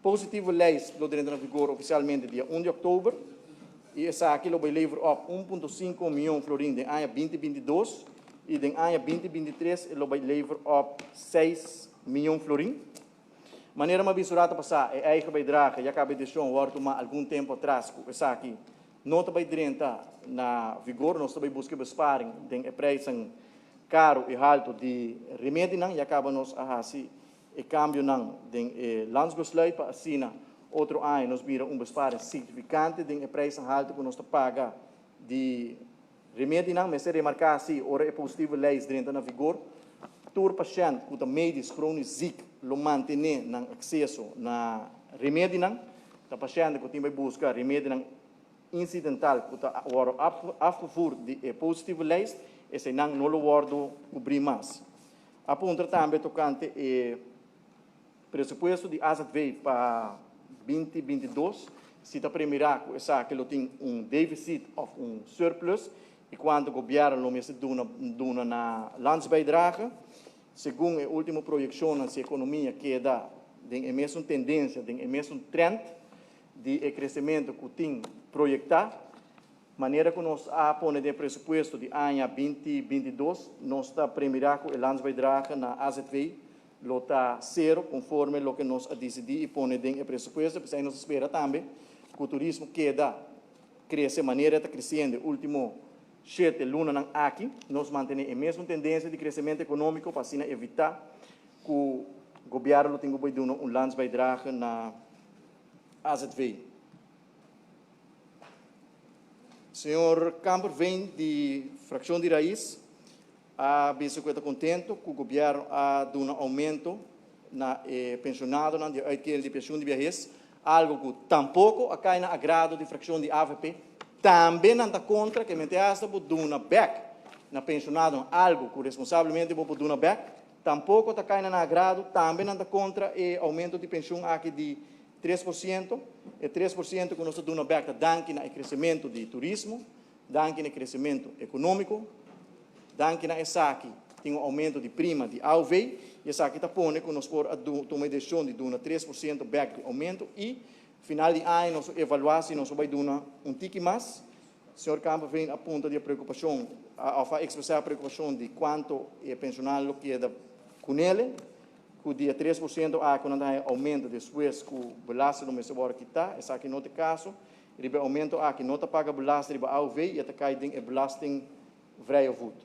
Positieve lijst lo drenta na vigor ofisialmente dia 1 di òktober i esaki lo bai lever op 1.5 mion florin den aña 2022 i den aña 2023 e lo bai lever op 6 mion florin. Manera mi a bisa un rato pasá, e eigen bijdrage ya kaba e desishon wòrdu tumá algun tempu atras ku esaki no ta bai drenta na vigor. Nos ta bai buska e besparing den e prijzen karu i haltu di remedinan. Ya kaba nos a hasi e kambionan den e landsbesluit pa asina otro aña nos bira un besparing signifikante den e prijzen haltu ku nos ta paga di remedinan. Mester remarká si ora e positieve lijst drenta na vigor, tur pashènt ku ta medisch chronisch ziek lo mantené nan akseso na remedinan. Ta pashènt ku tin bai buska remedinan incidental ku ta wòrdu afgevoerd di e positieve lijst, eseinan no lo wòrdu kubrí mas. A puntra tambe tokante e presupuesto di azv pa 2022, si ta premirá ku esaki lo tin un deficit òf un surplus i kuantu gobièrnu lo mester duna duna na landsbijdrage. Segun e último proyekshonnan si ekonomia keda den e mesun tendensia, den e mesun trend di e kresementu ku tin proyektá, Manera ku nos a pone den e presupuesto di aña 2022, nos ta premirá ku e landsbijdrage na azv lo ta sero konforme loke nos a disidí i pone den e presupuesto. P'esei nos ta spera tambe ku turismo keda krese manera e ta kresiendo e último shete lunanan aki. Nos mantené e mesun tendensia di kresementu ekonómiko pa asina evitá ku gobièrnu lo tin ku bai duna un landsbijdrage na azv. Señor Kamperveen di fraccion di Raiz a bisa cu e ta contento cu gobierno a duna aumento na e pensionadonan di uitkering di pensioen di viajes, algo cu tampoco a cay na agrado di fraccion di avp. Tambe nan ta contra ke mente hasta bo duna bek na pensionadonan algo cu responsablemente bo por duna bek, tampoco ta cay na nan agrado. Tambe nan ta contra e aumento di pensioen aki di 3%. E 3% ku nos ta duna bèk ta danki na e kresementu di turismo, danki na e kresementu ekonómiko, danki na esaki tin un oumento di prima di AOV i esaki ta pone ku nos por a tuma e desishon di duna 3% bèk di oumento i final di aña nos lo evaluá si nos lo bai duna un tiki mas. Señor Kamperveen a punta di e preokupashon òf a ekspresá e preokupashon di kuantu e penshonal lo keda kunele. Ku di e 3% aki ku nan ta haña oumento despues ku belasting lo mester wòrdu kitá, esaki no ta e kaso. Riba e oumento aki no ta paga belasting riba AOV i e ta kai den e belastingvrije voet.